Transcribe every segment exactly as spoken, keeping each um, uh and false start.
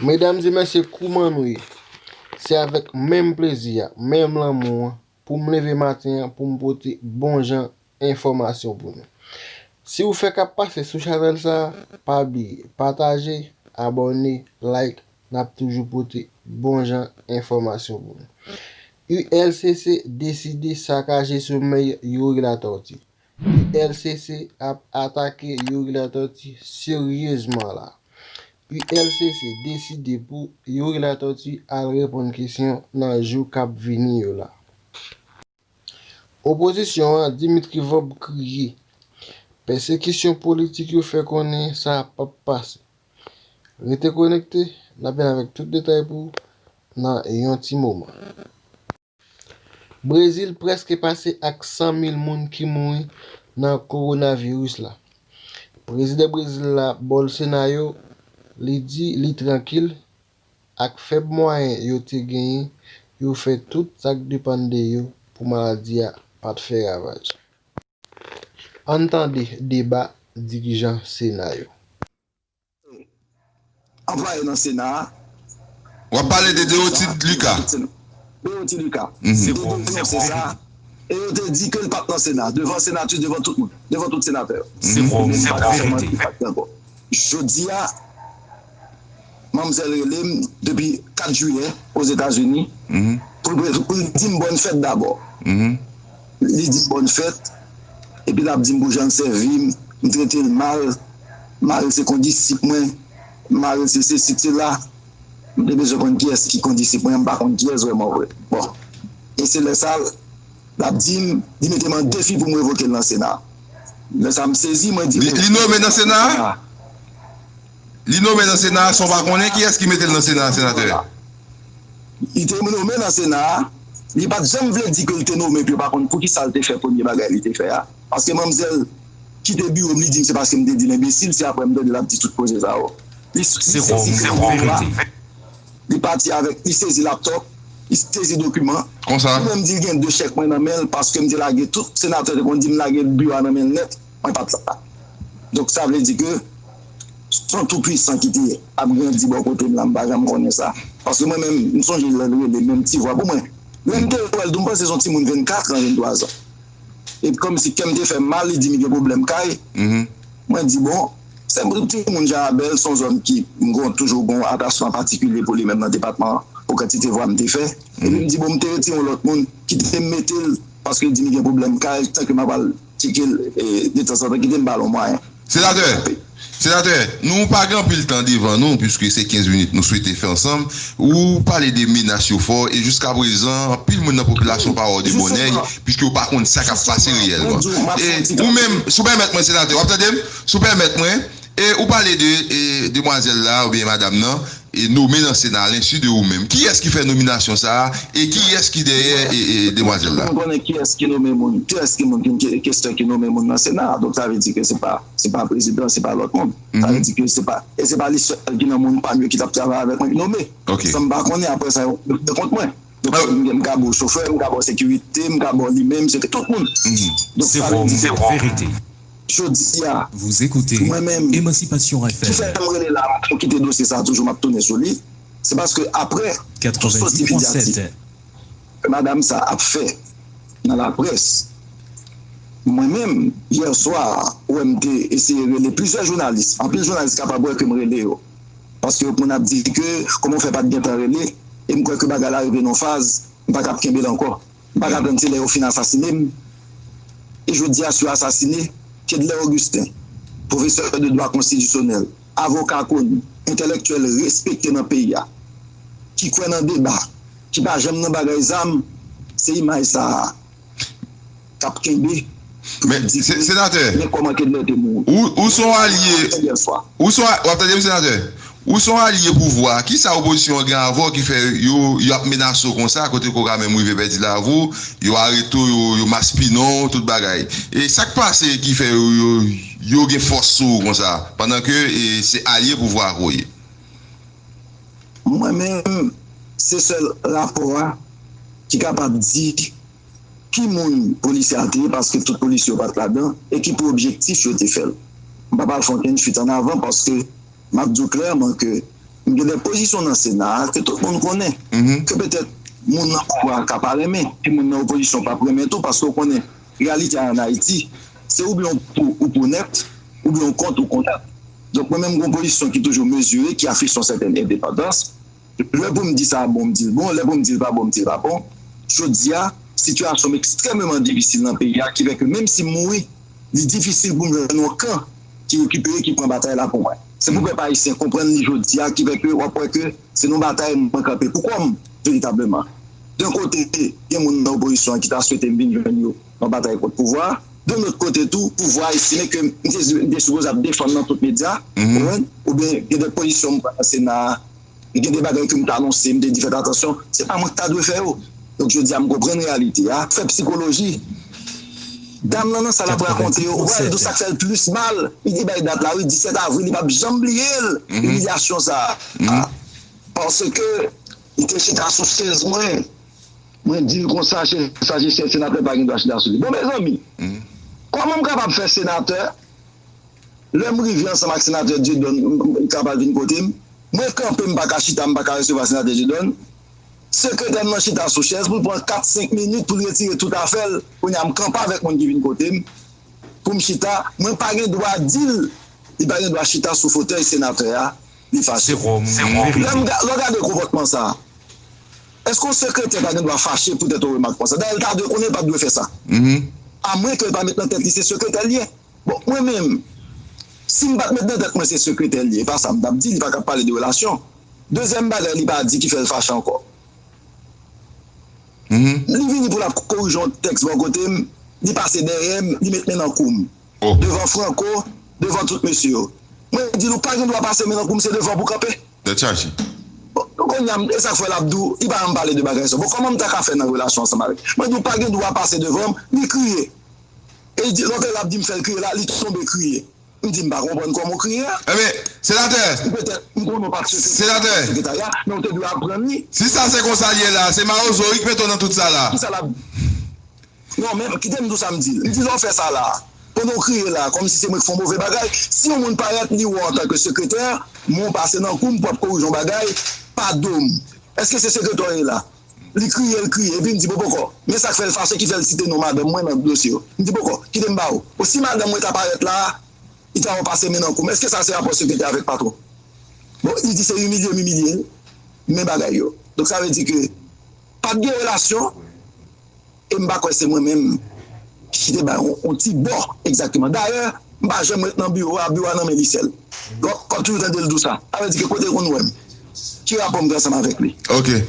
Medam e mesye, kouman nou ye? Se avèk menm plezi a, menm lanmou an, pou m leve maten an, pou m pote bon jan enfòmasyon pou nou. Si w fèk ap pase sou chanèl sa a, pa bliye, pataje, abòne, like, n ap toujou pote bon jan enfòmasyon pou nou. U L C C deside sakaje somèy Youri Latortue. U L C C ap atake Youri Latortue seryezman la. U L C C deside pou Youri Latortue al reponn kesyon nan jou k ap vini yo la. Opozisyon an, Dimitri Vorbe kriye. Pèsekisyon politik yo fè konnen sa p ap pase. Rete konekte, n ap vin avèk tout detay pou w nan yon ti moman. Brezil prèske pase ak san mil moun ki mouri nan kowonaviris la. Prezidan Brezil la, Bolsonaro, li di li trankil ak fèb mwayen yo te genyen, yo fè tout sa k depann de yo pou maladi a pa t fè ravaj. Ann tande deba dirijan Sena yo. Anplwaye nan Sena a. W ap pale de Dorothy Lucas. Dorothy Lucas. Mhm. Te denonse sa. E yo te di ke l pa t nan Sena, devan senati, devan tout moun, devan tout senatè yo. Se fo, Men li se pa fo, ka fè verite. manti ankò. Jodi a, manmzèl rele m depi kat jiyè Ozetazini Mhm. pou, pou, pou l di m bòn fèt dabò. Mhm. Li di m bòn fèt, epi l ap di m pou jan l sèvi m, m trete l mal, mari l se kondisip mwen, mari l se sesi, se sela. M te bezwen konn kiyès ki kondisip mwen, m pa konn kiyès vrèman vre. Bon. E se lè sa l ap di m, li mete m an defi pou m revoke l nan Sena. Lè sa m sezi, mwen di Li, li nome nan Sena a? Li nome nan Sena a san w pa konnen kiyès ki mete l nan Sena a, senatè? Li te nome nan Sena a, li pa t janm vle di ke l te nome, epi yo pa konn poukisa l te fè premye bagay li te fè a. Paske manmzèl kite biwo m, li di m se paske m te di l enbesil, se apre m tande l ap di tout koze sa yo. Li, li Se fo, sezi se kay fo, biwo a, verite. Li pati avèk, li sezi laptòp, li sezi dokiman. Konsa. Li menm di l gen de chèk mwen nan men l paske m te lage tout, senatè te konn di m lage biwo a nan men l nèt, mwen pa t la. Donk sa vle di ke s on tou pwisan ki te ap grandi bò kote m la, m pa janm konnen sa. Paske mwen menm, m sonje lè l rele m, menm ti vwa pou mwen. Lè m te wè l tou, m panse se yon timoun vennkat an, venntwa zan. E kòmsi kè m te fè m mal, li di m gen pwoblèm kay. Mhm. Mwen di bon, se yon timoun Jan Abèl, se yon zòn ki m gon toujou gon atachman patikilye pou li menm nan depatman an, pou kantite vwa m te fè. Epi m di bon, m te retire yon lòt moun, kite m mete l, paske li di m gen pwoblèm kay, tanke m ap al tcheke l e, detanzantan, kite m ba l yon mwayen. Senatè, senatè, nou pa gen anpil tan devan nou, piske se kenz minit nou swete fè ansanm. Ou pale de menas yo fò, e jiskaprezan, anpil moun nan popilasyon pa wè w de bon èy, piske yo pa konn sa k ap pase reyèlman. E ou menm, si w pèmèt mwen, senatè, w ap tande m? Si w pèmèt mwen, e ou pale de e, demwazèl la, oubyen madanm nan, e nome nan Sena a, lensi de ou menm. Kiyès ki fè nominasyon sa a, e kiyès ki dèyè e, e, demwazèl la? Mwen konnen kiyès ki nome moun, kiyès ki moun ki, ki, kiyès ki nome moun nan Sena a. Donk sa vle di ke se pa, se pa prezidan, se pa lòt moun. Sa vle di ke se pa, e se pa li sèl ki nan moun pa m yo ki t ap travay avèk mwen ki nome. Ok. San m pa konnen, apre sa, yo rele kont mwen. Donk, m, m ka ba w chofè, m ka ba w sekirite, m ka ba w li menm, se tout moun. Donk, Se sa vle fo, di se ke fo, verite. Jodi a, Vous écoutez mwen menm, Émancipation ki fè F M m rele la, m kite dosye sa a toujou, m ap tounen sou li. Se paske apre tout soti medyatik ke madanm sa ap fè nan laprès, mwen menm, yè swa, ou wè m te eseye rele plizyè jounalis. Anpil jounalis kapab wè ke m rele yo. Paske yo konn ap di ke kòman w fè pa t gentan rele, e m kwè ke bagay la rive nan yon faz, m pa t ap kenbe l ankò. M pa ka tann se lè yo fin asasine m. E jodi a, si yo asasine Kedlè Augustin, pwofesè de dwa konstitisyonèl, avoka koni, entèlektyèl respekte nan peyi a, ki kwè nan deba, ki pa janm nan bagay zam, se imaj sa a k ap kenbe pou Men, di se- ke senatè, men kòman Kedlè te mouri. Ou, ou se yon alye, Yè swa. ou se yon, w ap tande m, senatè? Ou se yon alye pouvwa. Kisa opozisyon an gen avè w ki fè yo, yo ap menase w konsa, kote ke w ka menm rive pèdi lavi w, yo arete w, yo, yo maspinen w, tout bagay? E sa k pase ki fè yo, yo, yo gen fòs sou ou konsa, pandan ke e, se alye pouvwa a ke w ye? Mwen menm, se sèl rapò a ki kapab di ki moun polisye a te ye, paske tout polisye yo pa t ladan, e ki pou objektif yo te fè l. M p ap al fè okenn fwit ann avan, paske m ap di w klèman ke M gen de pozisyon nan Sena a ke tout moun konnen, ke petèt moun nan pouvwa a ka pa renmen, e moun nan opozisyon p ap renmen tou, paske w konnen, reyalite a ann Ayiti, se oubyen w pou, ou pou nèt, oubyen w kont, ou kont nèt. Donk, mwen menm, m gen yon pozisyon ki toujou mezire, ki afiche yon sètèn endepandans. Lè pou m di sa bon, m di l bon, lè pou m di l pa bon, m di l pa bon. Jodi a, sitiyasyon m ekstrèmeman difisil nan peyi a, ki fè ke menm si m mouri, li difisil pou m jwenn yon kan ki rekipere, ki pran batay la pou mwen. Se pou pèp ayisyen konprann li jodi a, ki fè ke w ap wè ke se nan batay mwen kanpe pou kò m, veritableman. D'un kote, gen moun nan opozisyon an ki ta swete m vin jwenn yo nan batay kont pouvwa a. De lòt kote tou, pouvwa a estime ke m te, m te sipoze ap defann nan tout medya, ou konprann? Oubyen gen de pozisyon m pran nan Sena a, gen de bagay ke m te anonse, m te di fèt atansyon, se pa mwen ki ta dwe fè yo. Donk, jodi a, m konprann reyalite a. Fè psikoloji. Dam lan nan sa l ap rakonte yo, ou wè, l di sa k fè l plis mal. Li te bay dat la, wi, disèt avril, li p ap janm bliye l, imilyasyon sa a. Paske li te chita sou chèz mwen. Mwen di l konsa, chèz sa, chèz senatè pa gen dwa chita sou li. Bon, mezanmi, kòman m kapab fè senatè? Lè m rive ansanm ak senatè Dieudonne, m, m, m kapab vin kote m. Mwen kanpe, m pa ka chita, m pa ka resevwa senatè Dieudonne. Sekretè m nan chita sou chèz pou l pran kat, senk minit pou l retire tout afè l. Kounye a, m kanpe avèk moun ki vin kote m. Pou m chita, mwen pa gen dwa di l, li pa gen dwa chita sou fotèy senatè a, li fache. Lè m ga-, lè w gade konpòtman sa a, èske yon sekretè pa gen dwa fache poutèt yon remak konsa? Dayè, l ta dwe konnen, l pa t dwe fè sa. Amwen ke l pa met nan tèt li se sekretè l ye. Bon, mwen menm, si m pa t met nan tèt mwen se sekretè l ye, e pa sa m t ap di, li pa t ap pale de relasyon. Dezyèm bagay li pa di ki fè l fache ankò. Li vini pou l ap korije yon tèks bò kote m, li pase dèyè m, li met men nan kou m. Devan Franco, devan tout mesye yo. Mwen di l, ou pa gen dwa pase men nan kou m, se devan pou kanpe. Tèt chaje. Bon, kounye a, e sa k fè l ap di w, li pa janm pale de bagay sa. Bon, kòman m ta ka fè nan relasyon ansanm avèk? Mwen di w, pa gen dwa pase devan m, li kriye. E li di, lòt lè l ap di m fè l kriye la, li tonbe kriye. M di, m pa konprann kòman w kriye a. Ebyen, senatè. Petèt, m konnen w pa t sekretè sekretarya, men w te dwe aprann li. Si sa se konsa l ye la, se Mawozo wi k mete w nan tout sa la. Kisa l ap Non, men kite m di w sa m di l. M di lè w fè sa la, pandan w kriye la, kòmsi se mwen k fè yon move bagay, si yon moun parèt, li wè w antanke sekretè, men w pase nan kou m pou w ap korije yon bagay, pa do m. Èske se sekretè w ye la? Li kriye, l kriye, epi m di, bon, poko. Men sa k fè l fache, ki fè l site non madanm mwen nan dosye yo. M di, poko, kite m ba ou. Bon, si madanm mwen ta parèt la, li ta wè w pase men nan kou m. Èske sa se rapò sekretè avèk patwon? Bon, li di se imilye m imilye l, men bagay yo. Donk, sa vle di ke pa t gen relasyon, e m pa kwè se mwen menm ki te bay yon, yon ti bò egzakteman. Dayè, m pa janm ret nan biwo a, biwo a nan men li sèl. Donk, w ap toujou tande l di w sa. Sa vle di ke kote l konn wè m, ki rapò m gen ansanm avèk li?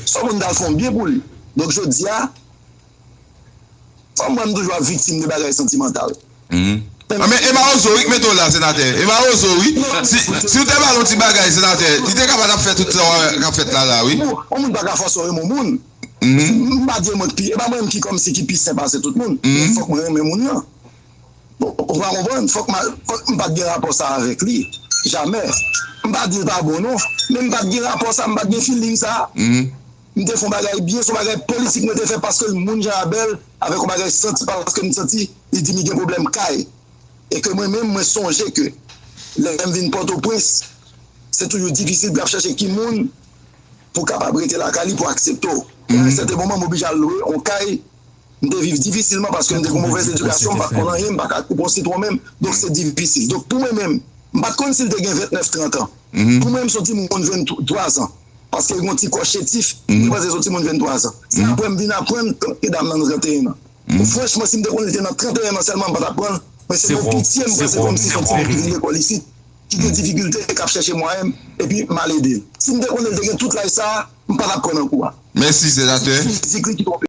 Sa w konn t al fè yon byen pou li. Donk, jodi a, fò m wè m toujou ap viktim de bagay santimantal. A, men e Mawozo wi k mete w la, senatè. E Mawozo wi. Si, si w te ba l yon ti bagay, senatè, li te kapab ap fè tout sa w ap fè la, la, wi. Yon moun pa ka fòse w renmen yon moun. M pa di e mwen k pi, e pa mwen menm ki kòmsi ki pi sen pase tout moun. Men fòk mwen renmen moun nan. Bon, ou pa konprann? Fòk m, fòk m pa t gen rapò sa avèk li. Jamè. M pa di l pa bon non, men m pa t gen rapò sa, m pa t gen feeling sa. M te fè yon bagay byen, se yon bagay politik mwen te fè paske l moun Jan Abèl, avèk yon bagay santi, paske m santi li di m li gen pwoblèm kay. E ke mwen menm, mwen sonje ke lè m vin Pòtoprens, se toujou difisil pou y ap chèche ki moun pou kapab rete lakay li, pou aksepte w. E a sèten moman, m oblije al lwe yon kay. M te viv difisilman paske m te gen yon movèz edikasyon, m pa t konn anyen, m pa ka koupe yon sitwon menm. Donk, se difisil. Donk, pou mwen menm, m pa t konn si l te gen vennèf, trant an. Pou mwen, m se yon timoun venntwa zan. Paske l gen yon ti kò chetif, m te panse se yon timoun venntwa zan. Se apre m vin aprann ke dam nan gen tranteyen an. Bon, franchman, si m te konnen li te nan tranteyen an sèlman, m pa t ap pran l. Men se yon pitye, m panse kòmsi se yon timoun ki vin lekòl isit, ki gen difikilte, k ap chèche mwayen, epi m al ede l. Si m te konnen li te gen tout laj sa a, m pa t ap pran nan kou a. Mèsi, senatè. Fizik li ki twò